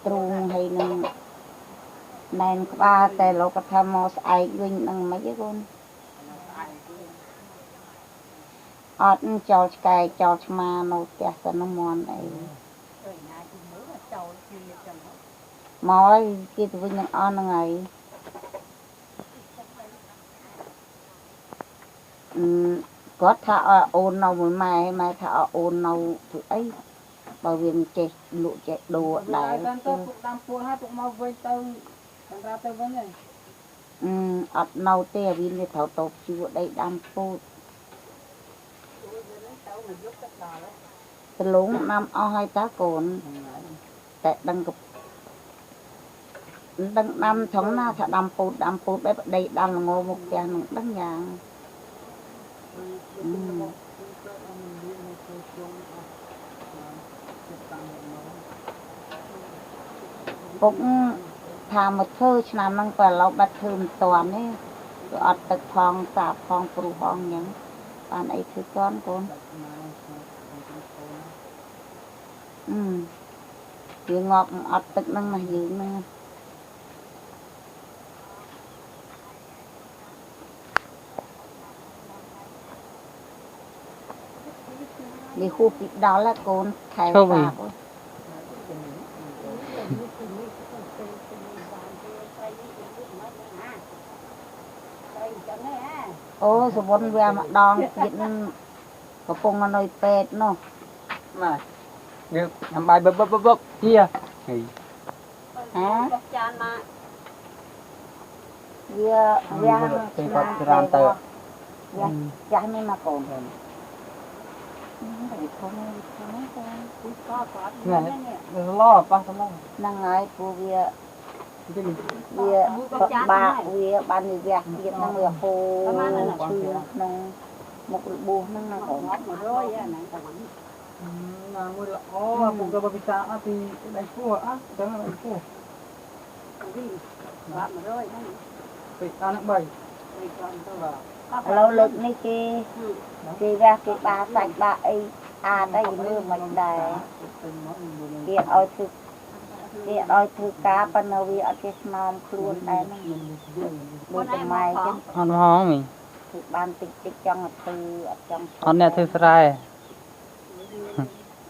ទ្រូងហើយនឹងណែនក្បាលតែលោកក៏ថាមកស្អែកវិញនឹងមិនទេកូនអត់ចោលឆ្កែចោលឆ្មានៅផ្ទះសិននោះមន់អីមកហើយគេទៅវិញនឹងអស់ហ្នឹងហើយគាត់ថាឲ្យអូននៅមួយម៉ែម៉ែថាឲ្យអូននៅធ្វើអីបើវាមិនចេះលក់ចេះដូរដែរ ទៅពុកដាំពួនហើយពុកមកវិញទៅសម្រាប់ទៅវិញហើយ អត់នៅទេអាវាត្រូវទៅជួដីដាំពោតតលងដាំអស់ហើយតាកូនតែដឹងក៏ដឹងដាំថងណាថាដាំពោតដាំពោតបែបដីដាំល្ងមកផ្ទះនឹងដឹងយ៉ាងពុកថាមកធ្វើឆ្នាំហ្នឹងបើឥឡូវបាត់ធ្វើមិនតាន់ទេគឺអត់ទឹកផងសាបផងព្រុសផងអញ្ចឹងបានអីធ្វើតាន់កូនវាងាប់អត់ទឹកហ្នឹងណាយើងហ្នឹងនេះហួសពីដល់កូនខែសាបអូសវុនវាម្ដងទៀតកំពុងនៅពេទ្យនោះ បាទយើងញ៉ាំបាយបឹបបឹបបឹបជាហីហ៎ចានមកវាវាពេលគាត់ច្រើនទៅវាចាស់នេះមកកូនវាធំវាធំកូនគូក៏គាត់នេះឡប៉ះទៅមក ហ្នឹងហើយព្រោះវាវាបាក់វាបានវាវះទៀតហ្នឹងវាហូរឈឺក្នុងមុខរបួសហ្នឹងណាកូន 100ហ្នឹងណាមួយល្អពុកទៅពិសាអត់ពីដៃពោះអត់ចឹងដៃពោះ វិញបាទ100ហ្នឹងពីអាហ្នឹង3 3គាត់ទៅ បាទ ឥឡូវលើកនេះគេគេវះគេបាសាច់បាអីអាតអីមើលមិនដែរគេឲ្យធ្វើគេឲ្យធ្វើការប៉ុន្តែវាអត់ចេះស្នំខ្លួនដែរហ្នឹងដូចតែម៉ែចឹង អត់ហងមី ធ្វើបានតិចតិចចង់ធ្វើអត់ចង់ អត់អ្នកធ្វើស្រែ